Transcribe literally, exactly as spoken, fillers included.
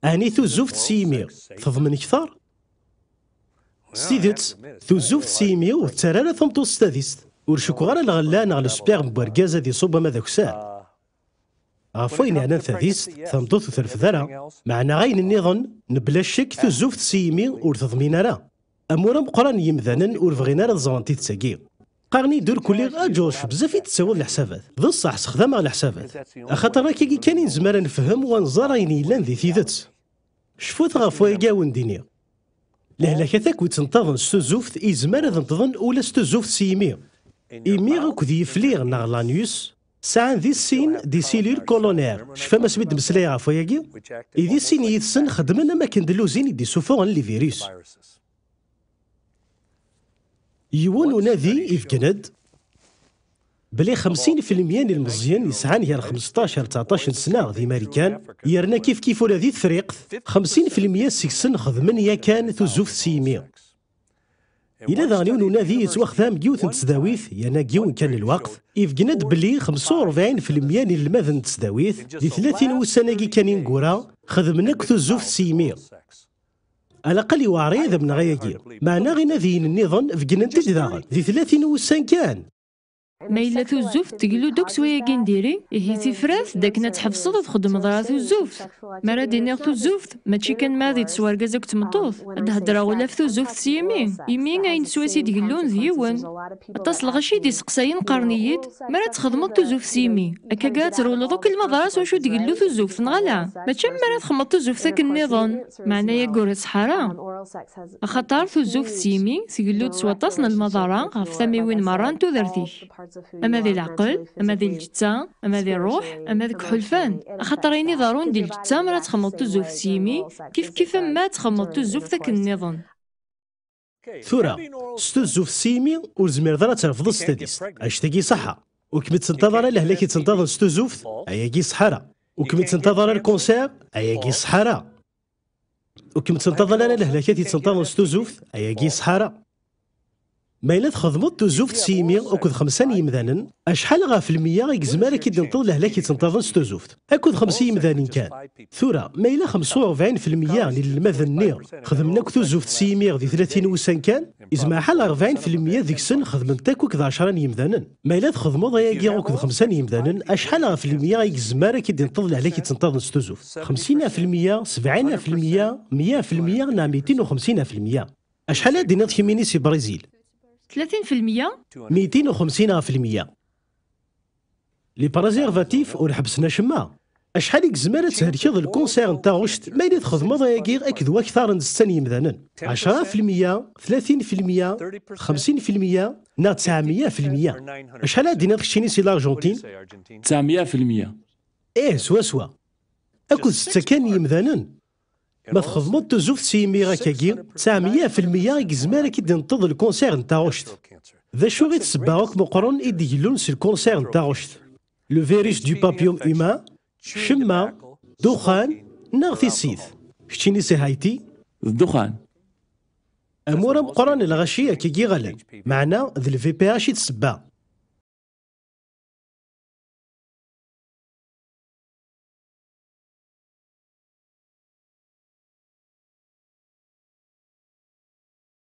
Ɛni tuzzuft s yimi teḍmen kter? S tidet, tuzzuft s yimi ur tettarra ara tameṭṭut s tadist. Ur cukkeɣ ara lɣella neɣ lesperme n wergaz ad iṣubb ama d akessar. Ɣef wayen yeɛnan tadist, tameṭṭut ur terfed ara. Meɛna ayen nniḍen, mebla ccek, tuzzuft s yimi ur teḍmin ara. Amur ameqqran n yimdanen ur bɣin ara ad ẓren tidet-agi. Qqaren-iyi-d ur kulliɣ, a George, bezzaf i d-tettawiḍ leḥsabat. D ṣṣeḥ, sexdameɣ leḥsabat. Axaṭer akkagi kan i nezmer ad nefhem wa nẓer ayen yellan di tidet. Cfut ɣef wayagi a wen-d-iniɣ. Lehlak-a akk yettenṭaḍen s tuzzuft yezmer ad nṭḍen ula s tuzzuft s yimi. Imi akked yifli neɣ l'anus sɛan di sin des cellules coronaires. Tecfam asmi d-mmeslayeɣ ɣef wayagi? I di sin yid-sen xeddmen am akken d lluzin i d-isufuɣen les virus. Yiwen unadi ibeggen-d belli xemsin filmya n ilmeẓyen yesɛan gar xmesṭac ar tseɛṭac n sna di Marikan, yerna kifkif ula di Tefriqt, xemsin filmya seg-sen xedmen yakan tuzzuft s yimi. Yella daɣen yiwen unadi yettwaxdam deg yiwet n tesdawit, yerna deg yiwen kan n lweqt, ibeggen-d belli xemsa u rebɛin filmya n inelmaden n tesdawit, di tlatin wussan-agi kan ineggura, xedmen akk tuzzuft s yimi. Alaqal iweɛṛ-iyi ad amneɣ ayagi, meɛna inadiyen nniḍen beggnen-t-id daɣen, di tlatin wussan kan. Ma yella tuzzuft tgellu-d akk s wayagi n diri, ihi tifrat d akken ad tḥebseḍ ad txeddmeḍ ara tuzzuft. Mi ara d-iniɣ tuzzuft, mačči kan ma ad ittess wergaz akked tmeṭṭut, ad d-heddreɣ ula ɣef tuzzuft s yimi. Imi ayen swayes i d-gellun d yiwen. Aṭas n lɣaci i d-iseqsayen qqaren-iyi-d, mi ara txedmeḍ tuzzuft s yimi, akkagi ad trewleḍ akk i lmaḍra s wacu d-gellu tuzzuft, neɣ ala? Mačči am mi ara txedmeḍ tuzzuft akken nniḍen, meɛna yagi ur iṣeḥḥa ara. Axaṭer tuzzuft s yimi tgellu-d s waṭas n lmaḍara ɣef tamiwin merra n tudert-ik. Ama di leɛqel, ama di lǧetta, ama di ṛṛuḥ, ama deg iḥulfan. Axaṭer ayen iḍerrun di lǧetta mi ara txedmeḍ tuzzuft s yimi, kifkif am ma ad txedmeḍ tuzzuft akken nniḍen. Tura, s tuzzuft s yimi ur tezmireḍ ara ad terfdeḍ s tadist. Annect-agi iṣeḥḥa. Ur kem-ittenṭaḍ ara lehlak ittenṭaḍen s tuzzuft, ayagi iṣeḥḥa ara. Ur kem-ittenṭaḍ ara lkanser, ayagi iṣeḥḥa ara. Ur kem-ttenṭaḍ ara lehlakat yettenṭaḍen s tuzzuft, ayagi iṣeḥḥa ara. Ma yella txedmeḍ tuzzuft s yimi akked xemsa n yimdanen, acḥal ɣef lmeyya i yezmer ad k-id-inṭeḍ lehlak yettenṭaḍen s tuzzuft? Akked xemsa n yimdanen kan. Tura, ma yella xemsa u rebɛin filmya n yinelmaden-nni xedmen akk tuzzuft s yimi di tlatin wussan kan, yezmer ḥala rebɛin filmya deg-sen xedmen-t akk akked ɛecra n yimdanen. Ma yella txedmeḍ ayagi akked xemsa n yimdanen, acḥal ɣef lmeyya i yezmer ad k-id-inṭeḍ lehlak yettenṭaḍen s tuzzuft? Xemsin ɣef lmeyya, sebɛin ɣef lmeyya, meyya ɣef lmeyya neɣ mitin u xemsin ɣef lmeyya? Acḥal ad d-tiniḍ kemmini si Brizil? Tlatin filmya? Mitin u xemsin ɣef lmeyya. Les préservatifs ur ḥebbsen acemma. Acḥal i yezmer ad thelkeḍ lkanser n taɣect ma yella txedmeḍ ayagi akked wakter n setta n yimdanen? Ɛecra filmya, tlatin filmya, xemsin filmya, neɣ tesɛemya filmya? Acḥal ad d-tiniḍ keččini si l'Argentine? Tesɛemya filmya. Ih, swaswa. Akked setta kan n yimdanen. Ma txedmeḍ tuzzuft s yimi akkagi, tesɛemya filmya i yezmer ad k-id-inṭeḍ lkanser n taɣect. D acu i d ssebba akk meqqren i d-igellun s lkanser n taɣect? Le virus du papillome humain, ccemma, ddexxan, neɣ tissit? Keččini si Haïti? D ddexxan. Amur ameqqran n lɣaci akkagi ɣalen, meɛna d le V P H i d ssebba.